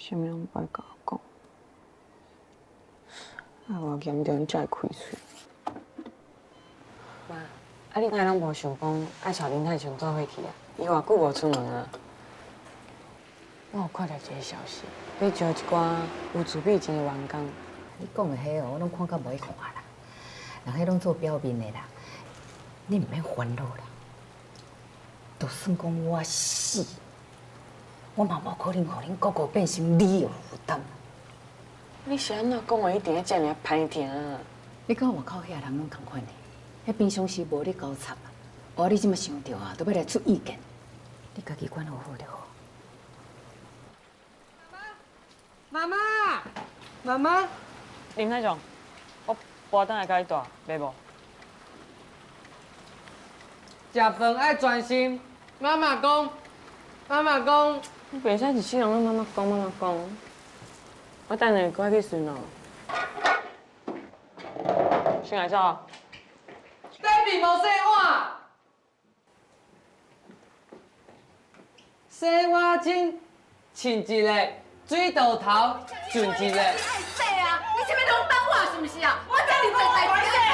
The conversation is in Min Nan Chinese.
啥物攏無愛共我講，啊，偌嚴重才會開喙。媽，啊你敢攏無想講愛帶林泰祥做伙去啊？伊偌久無出門啊？我有看著一个消息，欲招一寡有自閉症的員工。你講的彼哦，我攏看甲無愛看啦。人彼攏做表面的啦，你毋免煩惱啦。就算講我死，我嘛無可能予恁哥哥變成你的負擔。你是按怎講話一定會遮爾歹聽啊？你佮外口遐人攏仝款的，彼平常時無咧交插啊。哦，你這麼想著啊，都欲來出意見。你家己管好好就好。媽媽，媽媽，林太雄，我搬轉來共你住，袂無？食飯愛專心。媽媽講，媽媽講，你袂使一世人攏媽媽講媽媽講。我等下閣去巡咯。先來走。底面無洗碗，洗碗精穿一个，水道頭順一个。愛洗啊！你啥物攏等我是毋是啊？我這爾濟代誌。